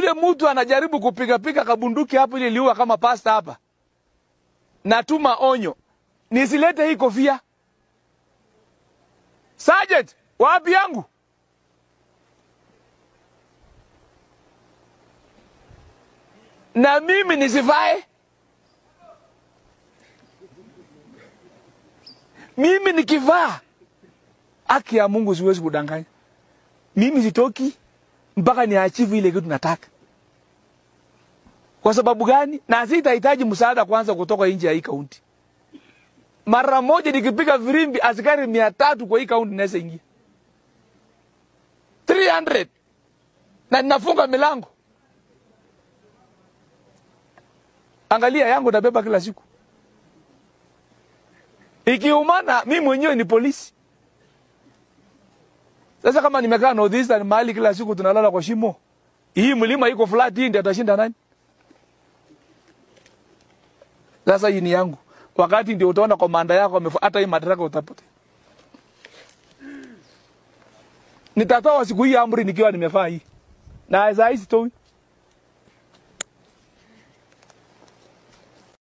Yule mtu anajaribu kupiga piga kabunduki hapo ile liua kama pasta hapa. Natuma onyo. Nisilete hii kofia. Sergeant, wapi yangu? Na mimi nisivae. Mimi nikivaa, haki ya Mungu siwezi kudanganya. Mimi sitoki mpaka niachieve ile kitu nataka. Kwa sababu gani? Na sitahitaji msaada kwanza kutoka nje ya hii kaunti. Mara moja nikipiga firimbi askari 300 kwa hii kaunti naweza ingia. 300. Na ninafunga milango. Angalia yangu nabeba kila siku. Ikiumana mimi mwenyewe ni polisi. Sasa kama nimekaa North Eastern mahali kila siku tunalala kwa shimo. Hii mlima iko flat, hii ndio atashinda nani? Sasa hii ni yangu. Wakati ndio utaona komanda yako hata hii madaraka utapotea. Nitatoa siku hii amri nikiwa nimevaa hii. Na saa hii sitoi.